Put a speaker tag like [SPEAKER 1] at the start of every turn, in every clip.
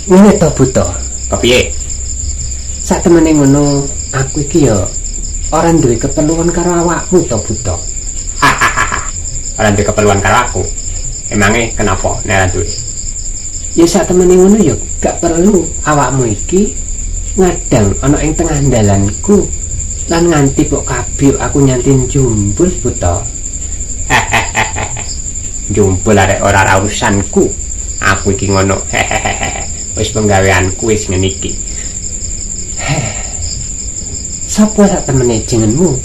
[SPEAKER 1] Ngene to, Buta.
[SPEAKER 2] Kepiye?
[SPEAKER 1] Sak temene ngono, aku iki ya ora duwe keperluan karo awakmu to, Buta.
[SPEAKER 2] Ora duwe keperluan karo aku. Emange kenapa nek ora duwe?
[SPEAKER 1] Ya sak temene ngono ya gak perlu awakmu iki ngadang ana ing tengah dalanku lan nganti pok kabyuk aku nyanti jumbul, Buta.
[SPEAKER 2] Jumbul arek ora urusanku. Aku iki ngono. Wis penggaweanku wis ngene iki.
[SPEAKER 1] Sapa sak temene jenengmu?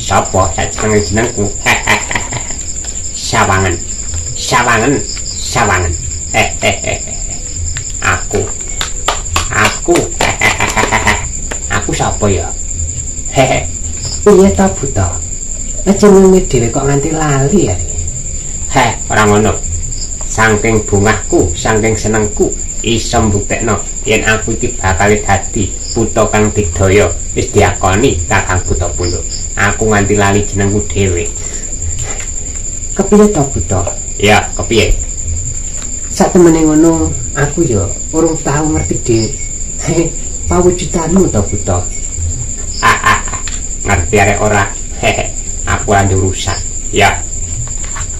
[SPEAKER 2] Sapa sak jenenge jenengku? Sawangen. Sawangen, sawangen. Aku. Aku. Aku sapa ya? Hehe.
[SPEAKER 1] Iya ta, Buta. Lah jenenge dhewe kok nganti lali ya?
[SPEAKER 2] Heh, ora ngono. Saking bungahku, saking senengku iso mbuktekno yen aku iki bakal dadi buta kang digdaya, wis diakoni Kakang Buta Punduk. Aku nganti lali jenengku dhewe.
[SPEAKER 1] Kepiye to, Buta?
[SPEAKER 2] Ya, kepiye?
[SPEAKER 1] Sak temene ngono, aku ya urung tau ngerti dhewe pawujudanmu to, Buta.
[SPEAKER 2] Ngerti arek ora? Hehe. Aku ora urusan. Ya.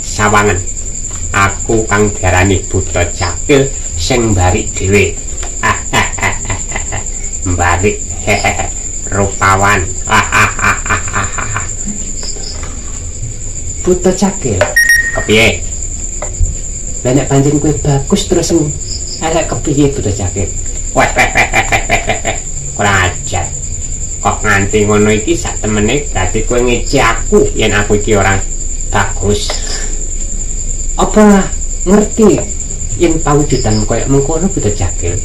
[SPEAKER 2] Sawangen. Aku kang diarani Buta Cakil sing mbarik dhewe. Mbarik rupawan.
[SPEAKER 1] Buta Cakil.
[SPEAKER 2] Kepiye?
[SPEAKER 1] Lah nek pancen kowe bagus terus sing elek kepiye, Buta Cakil?
[SPEAKER 2] Weh, weh, weh, weh, weh, weh. Kurang ajar. Kok nganti ngono iki sak temene berarti kowe ngece aku yen aku iki orang bagus.
[SPEAKER 1] Apa lah ngerti yen pawujudan koyo mengkono, Buta Cakil?